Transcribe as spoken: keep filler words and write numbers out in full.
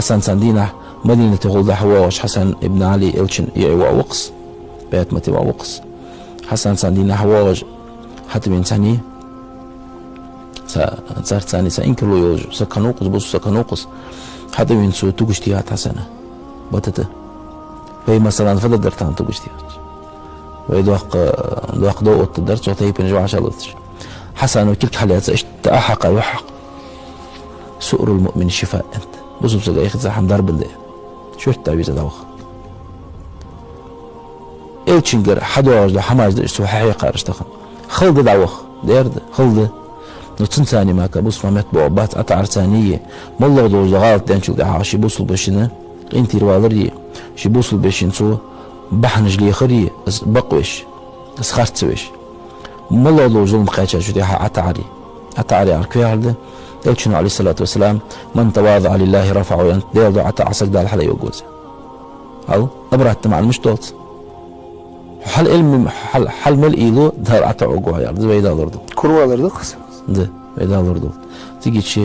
Хьасан цхьан дийнахьа Мадинате гӀолла дӀахьо воагӀаш, Хьасан ибн Ӏали, Элчан йиӀий воӀ ва-кх из, ПатӀимата воӀ ва-кх из. Хьасан цхьан дийнахьа воагӀаш, хьатӀавена цхьанне, цхьа, царца цхьанне цхьа инкарло йолаш саг хиннав-кх из, бусалба саг хиннав-кх из. ХьатӀавена цо тугаш техад Хьасана. Батата. Вай, масала, фу дергдар тахан тугаш техача? Вай доккха, доккха дов оттаргдар, цу тайпан жа вӀашагӀлоацаш. Хьасано кулг хьалъяьца иштта Ӏохьакха, юхьӀакх: «سؤر المؤمن شفاء», — аьннад. Бусалба сага айхьа цхьа хӀама дарба да. Шортта веза дӀаваха. Элчангара хьадоагӀаш да хӀамаш да уж цо хьахьекхараш тахан. Хала да дӀаваха, дера да, хала да. Но цунца цхьана мака бусалба метта боагӀа бац, ӀотаӀар царна е, моллагӀа долаш да гӀалат даьнначул тӀехьагӀа ший бусалба вешийна къинтӀера валар е, ший бусалба вешийна цо бахьанаш лехар е, из бакъвеш, из харц веш. МоллагӀа долча зулам кхаьчачул тӀехьагӀа ӀотаӀар е. ӀотаӀар яхар кхы яхар да. Элчано, عليه الصلاة والسلام: «من تواضع لله رفعه», — аьннад. Даьла духьа ӀотаӀа саг Дала хьалайоагӀа из. Хьал, обратно маӀан мишта долаш? Хьа Ӏилма, хьа, хьа мел уйла Дала ӀотаӀа йоагӀа яхар да, вай Дала лорадолда. Кура валар да-кх из? Да, вай Дала лорадолда. Цига чу